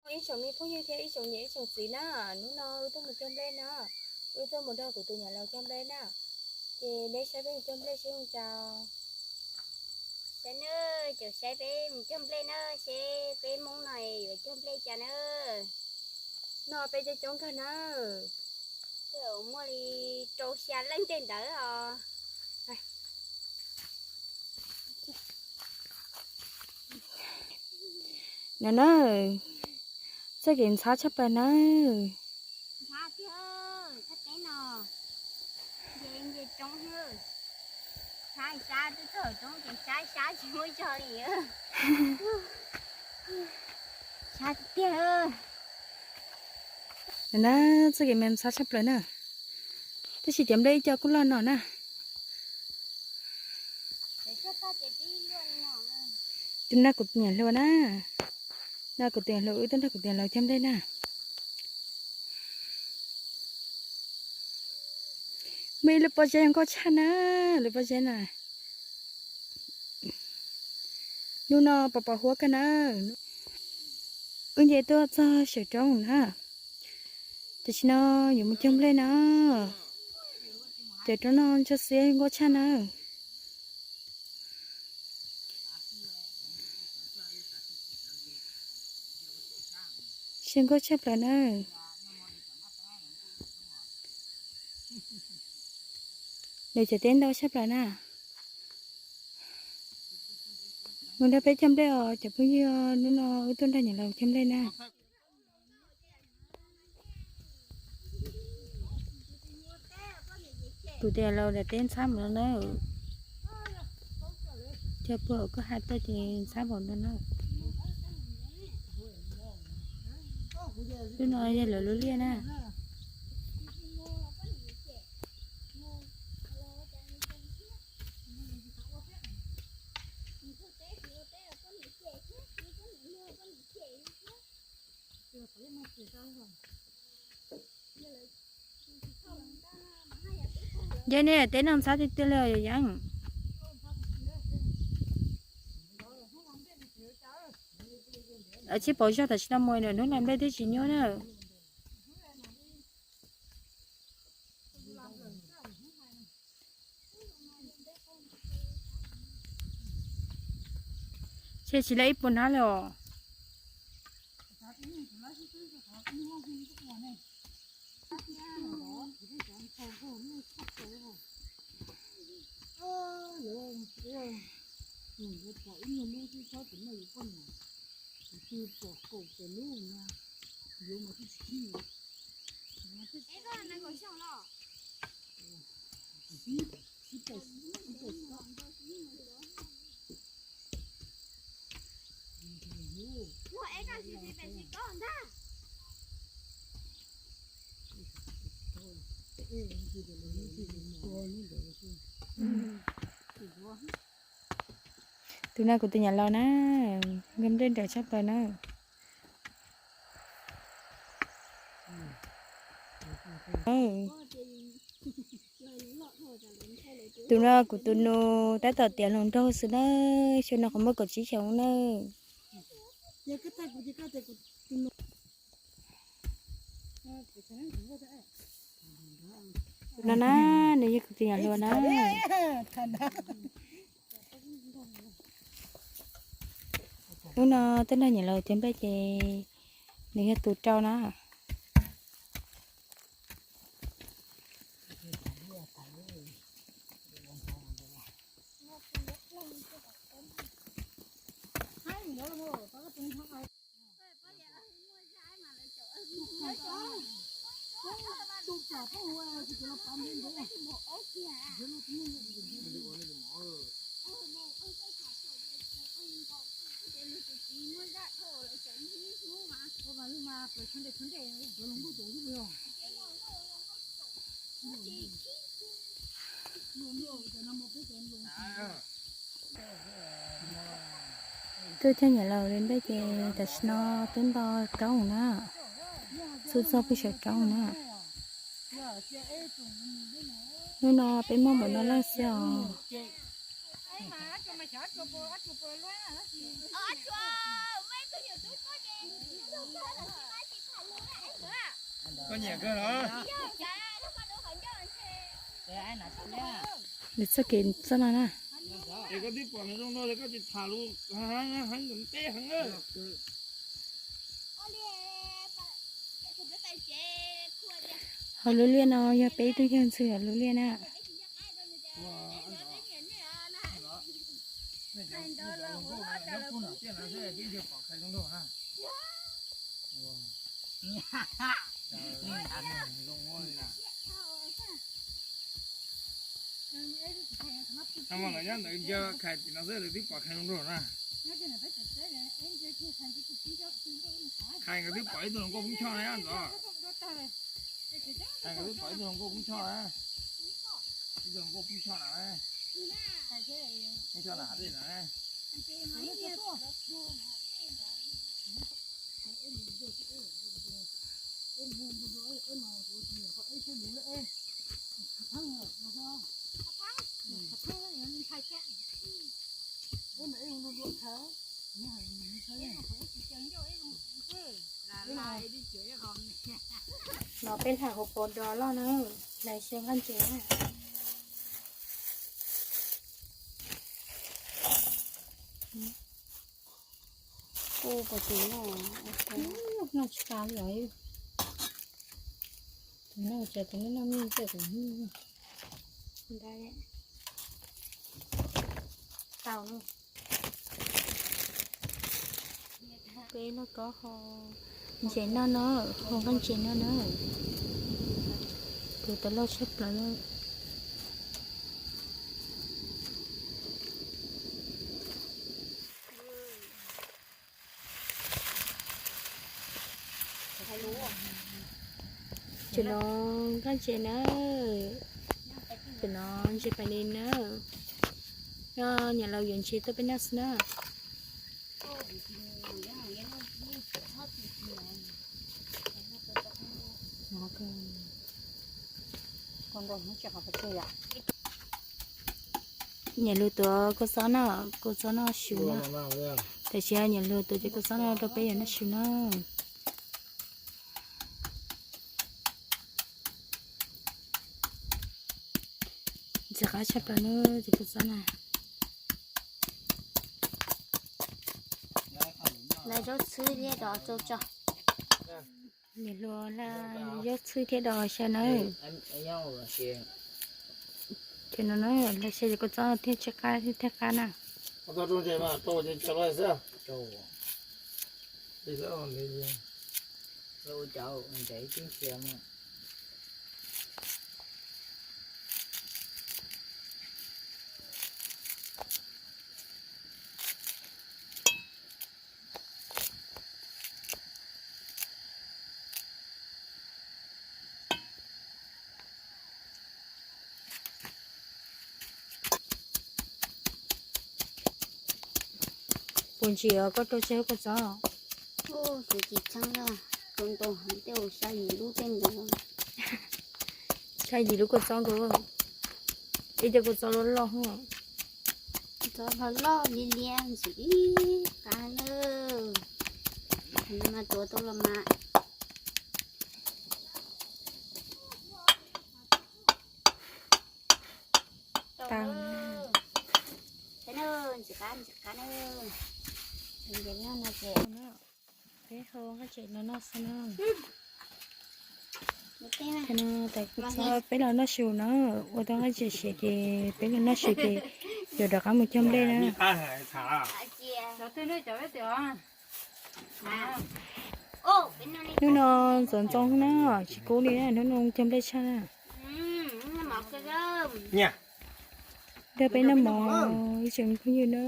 Ib tsoom me phooj ywg thiab ib tsoom niam ib tsoom txiv na, hnub no wb tuaj mus cog nplej na, wb tuaj mus nrog kuv tus niam laus cog nplej na. Ces nej saib peb mus cog nplej seb zoo cas. Saib na, cov saib peb mus cog nplej na, seb peb Hmoob no yuav cog nplej cas na. No peb coob coob kawg na. Twb muaj li rau xya leej tej ntawd os. No na, txoj kev ntxhab tshaj plaws na. Ntxhab tiag, thaj teb no nce nce roob, ntxhab sab twb txog roob ces sab sab tsis muaj zog li. Ntxhab tiag. No na, txoj kev mas ntxhab tshaj plaws na. Tab sis cov nplej ib co kuj loj no na. Tus no kuv tus niam hluas na. No kuv tus niam hluas, wb tuaj nrog kuv tus niam laus cog nplej na. Muaj ib lub pob zeb zoo nkauj tshaj na, lub pob zeb na. Hnub no pos pos huab kawg na. Wb nce tuaj txog saum roob na. Tam sim no yuav mus cog nplej na. Cov roob no ntsuab xiab zoo nkauj tshaj na. Zoo nkauj tshaj plaws na. Nws cov teb ntau tshaj plaws na. Mus nrog peb cog nplej os cov phooj ywg, hnub no wb tuaj nrog niam laus cog nplej na. Kuv tus niam laus nram teb ntxhab mus no na. Cog puag kuj hais tuaj ces ntxhab npaum no na. Lub no yog lawv lub liaj na. Yog nej teb no ntxhab tiag tiag li os Yeeb. Tsis pom zog tam sim no mus nws hnub no nplej twb tsis nyuaj na. Ces tsis lawv ib puas hnab li os. Tus no kuv tus niam laus na, nkag nplej nrawm tshaj plaws na. Tus no kuv tus nus tab tom tiav hluas nraug xwb na, xyoo no qhov muaj kaum tsib xyoos na. No na, nws yog kuv tus niam hluas na. Hnub no twb nrog niam laus cog nplej ces nws yog tus rau na. Tuaj cog niam laus li ntawd ces tam sim no twb nto roob na, txhua txog pem saum roob na. Hnub no peb muaj npaum no leej xwb os. Koj nyiam kawg los? Nws txoj kev txoj no na. Es koj twb pom nws zoo no es koj tsis tham lus heev heev, peb heev. Hauv lub liaj no yog peb tug yawg ntxwg hauv lub liaj na. Nyob ntawd nco Khais tim no xwb, lawv twb pom Khais zoo nraug na. Khais nkawd twb pom ib tug hluas nkauj poob choj na ntxov. Khais nkawd twb pom ib tug hluas nkauj poob choj na. Ib tug hluas nkauj poob choj na. Poob choj na, dej na. No peb hlais hauv paus dos loj na, hlais xyaw nqaij ntses na. Kuj puas tus no, noj tsis tas li os. Tus no tseem tus no noj mij tej tus. Tau na. Peb loj kob ho ntses noj no, ho nqaij ntses noj na. Tus tau loj tshaj plaws na. Tus no nqaij ntses na. Tus no ntses pais li na. Yog niam laus yuav ntses tuaj peb noj xwb na. Niam laus tuav kua txob no, kua txob no su na. Tam sim niam laus tuav cov kua txob no rau peb yuav noj su na. Ntxim qab tshaj plaws na cov kua txob na. Lawv zaub txhwb thiab dos rau tso. Niam hluas hla zaub txhwb thiab dos xyaw na. Ces no na, lawv xyaw cov kua txob thiaj tsw qab thiaj qab na. Puas ntsim os koj rau tsawg kua txob? Kuv tsis txheeb na, rau ntau heev tej uas xya yim lub tej ntawd. Xya yim lub kua txob nkaus, ib co kua txob loj loj. Txob loj loj liab liab ntxim ib qab na. Mas tuav tau los mas. Tau. Ntxim qab, ntxim qab na. Peb hau nqaij ntses no noj xwb na. Peb los noj su na, ua tau nqaij ntses siav ces peb los noj su ces yuav rov qab mus cog nplej na. Hnub no ntxoov ntxoo na, tsis kub li na, hnub no cog nplej tshaj na. Dag peb noj mov ib tsoom phooj ywg na.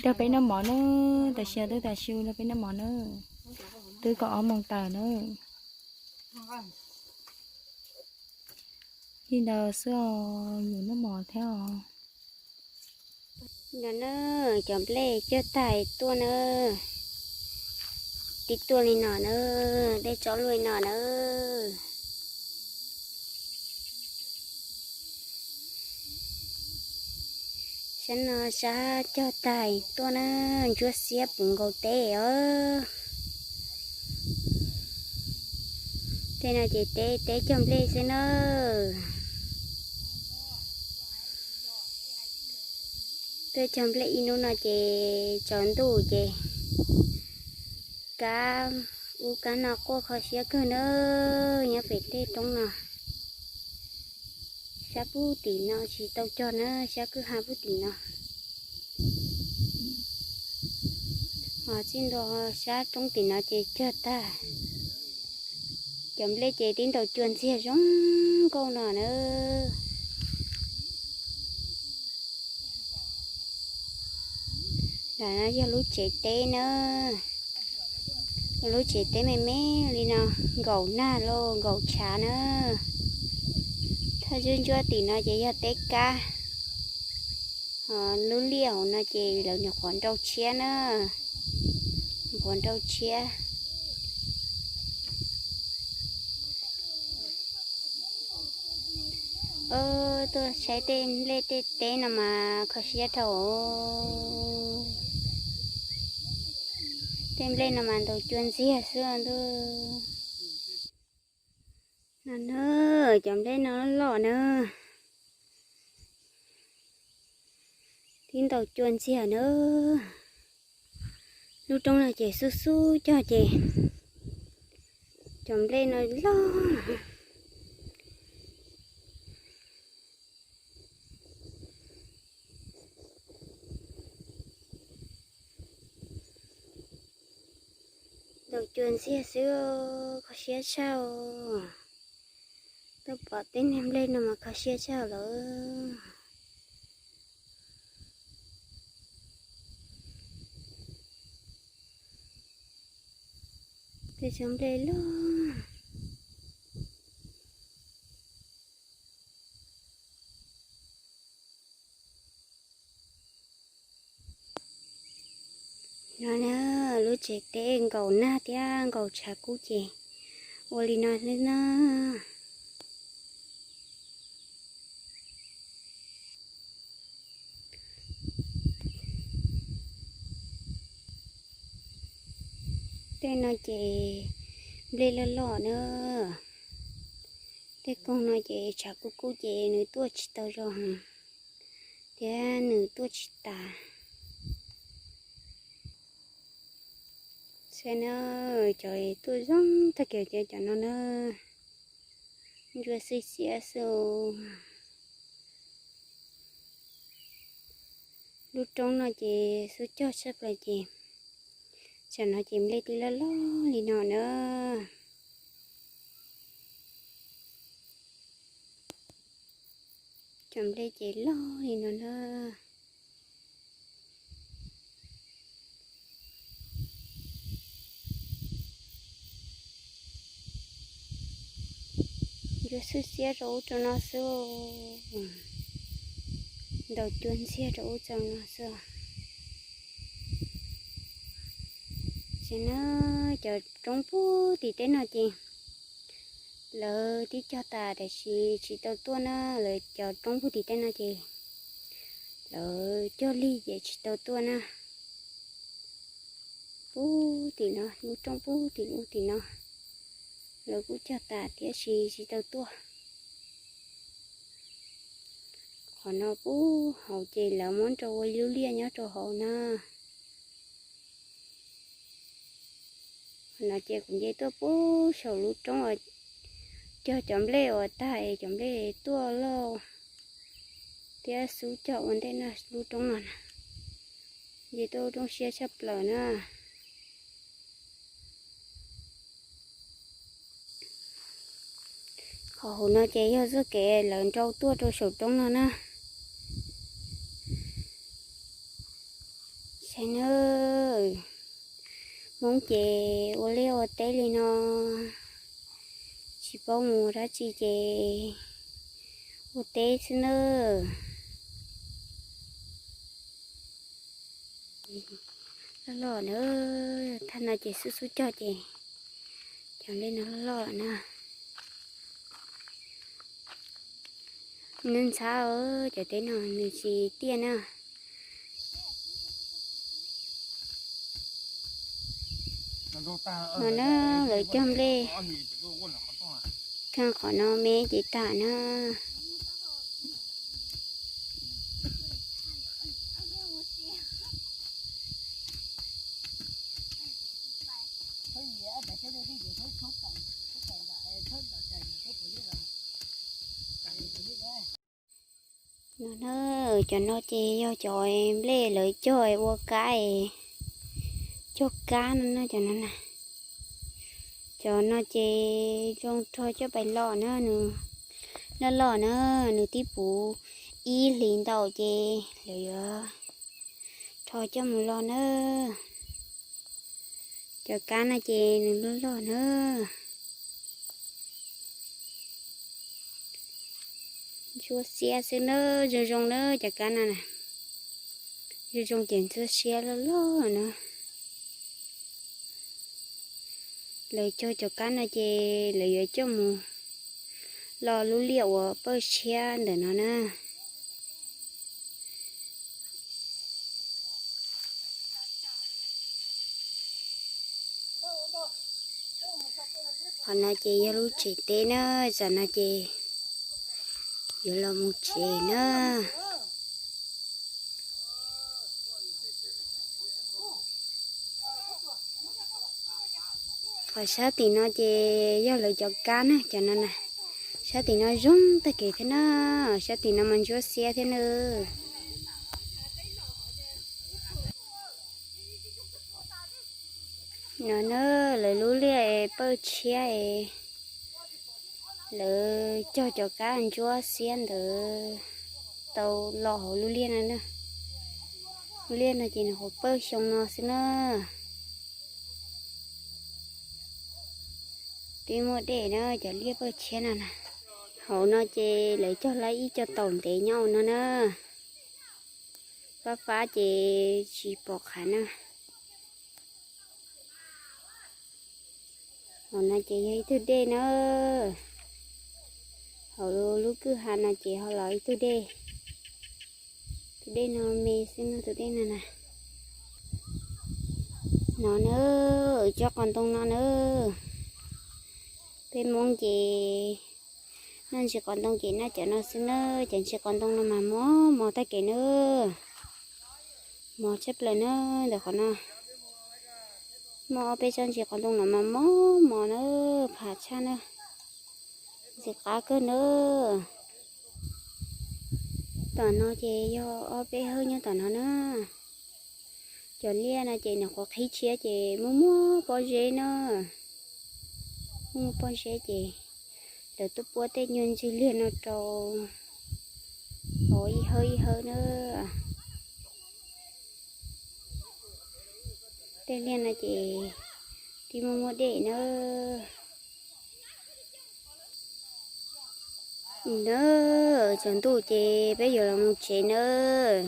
Dag peb noj mov na, tam sim twb tas su dag peb noj mov na. Twb kaum ob moos tawm na. Li ntawd xwb os, yuav noj mov thiab os. No na, cov nplej cog tag tuaj na, tib tuaj li no na, dej tsob luaj li no na. Sab no sab cog tag tuaj na, ntsuab xiab puv nkaus teb os. Tej no ces teb, teb cog nplej xwb na. Tuaj cog nplej ib hnub no ces tsaus ntuj ces kab ub kab no quaj kho siab kawg na, nyob pem tej roob no. Sab pub tim no tsis tau cog na, sab kwj ha pub tim no. Ho txij ntua sab roob tim no ces cog tag. Cov nplej ces tib ntaus cua ntxiag zoo nkauj no na. Ntawm no yog lub tsev teb na, lub tsev teb me me li no, nkaum nag los nkaum tshav na. Thaj ntsuab ntsuab tim no ces yog teb kab. Lub liaj hauv no ces lawv nyuam qhuav nrau tshiab na, nyuam qhuav nrau tshiab. Tuaj saib tej nplej tej teb no mas kho siab dhau. Tej nplej no mas ntaus cua ntxiag xwb ntuj. No na, cov nplej no loj na, tib ntaus cua ntxiag na. Lub roob no ces xub xub cog ces cov nplej no loj. Ntaus cua ntxiag xwb, kho siab tshaj. Tuaj pom tej niag nplej no mas kho siab tshaj lawm. Tej cov nplej loj. No na, lub tsev teb nkaum nag thiab nkaum tshav kub ces ua li no xwb na. Tej no ces nplej loj loj na. Tej koog no ces tshav kub kub ces nws tuaj tsis tau zoo thiab nws tuaj tsis tas. Saib na, cov tuaj zoo tag kiag cov no na, ntsuab xwb xiab xwb. Lub roob no ces xub cog tshaj plaws ces tsam no ces nplej twb loj loj li no na. Cov nplej ces loj li no na. Ntsuab xwb xiab rau ub rau no xwb, ntaus cua ntxiag rau ub rau no xwb. Ces na, cov roob pub tim teb no ces lawv twb cog tas tiam sis tsis tau tuaj na, lawv cov roob pub tim teb no ces lawv cog lig ces tsis tau tuaj na. Pub tim no, lub roob pub tim ub tim no, lawv kuj cog tas tiam sis tsis tau tuaj. Qhov no pub hauv ces lawv muab rau ua lub liaj nyob rau hauv na. Qhov no ces kuv nce tuaj pub saum lub roob uas cog cov nplej uas tag es cov nplej tuaj loj thiab xub cog ua ntej no lub roob no na. Nce tuaj lub roob siab tshaj plaws na. Qhov hauv no ces yog txoj kev lawv nrau tuaj rau saum roob no na. Saib na, Hmoob ces ua liaj ua teb li no, tsis paub mus dab tsi ces ua teb xwb nawb. Loj loj na, thaj no ces xub xub cog ces cov nplej no loj loj na. Nws ntxhab, cov teb no nws tsis tiaj na. No na, lawv cog nplej kheej qhov no me ces tag na. No na, cov no ces yog cov nplej lawv cog ua kab, cog kab no na cov no na. Cov no ces zoo rho coj pais loj na, nws loj loj na, nws twb puv ib hlis ntau ces lawv yuav rho coj mus loj na. Cov kab no ces nws loj loj na. Ntsuab xiab xwb na, zoo zoo na cov kab no na. Zoo zoo ces ntsuab xiab loj loj na. Lawv cog cov kab no ces lawv yuav coj mus lo lub liaj uas pawj tshiab ntawm no na. Qhov no ces yog lub tsev teb na, tam no ces yuav los mus tsev na. Qhov sab tim no ces yog lawv cov kab na, cov no na. Sab tim no zoo tag kev thiab na, sab tim no mas ntsuab xiab thiab na. No na, lawv lub liaj pawj tshiab es lawv cog cov kab ntsuab xiab ntawd tau los hauv lub liaj no na. Lub liaj no ces nws qhuav pawj xyoo no xwb na. Twb muaj dej na, cov liaj pawj tshiab no na. Hauv no ces lawv cog lawm ib co taum ntev nyob no na. Fab fab ces tsis pom qhov na. Hauv no ces yog ib tug dej na. Hauv lub kwj ha no ces ho los ib tug dej. Tus dej no me xwb no, tus dej no na. No na, tsob qos ntoo no na. Peb Hmoob ces noj ntsis qos ntoo ces noj cov no xwb na, cov ntsis qos ntoo no mas mos mos tag kev na. Mos tshaj plaws na, ntawm qhov no. Muaj ob peb tsob ntsis qos ntoo no mas mos mos na, pham tshaj na. Ntxim qab kawg na. Tom no ces yog ob peb hawb nyob tom no na. Cov liaj no ces nws qhuav qhib tshiab ces muaj muaj pob zeb na. Muaj muaj pob zeb ces lawv tuaj puab tej nyuag ntsis liaj no rau hauv ib hawb ib hawb na. Tej liaj no ces twb muaj muaj dej na. Na, tsaus ntuj ces peb yuav los mus tsev nawb.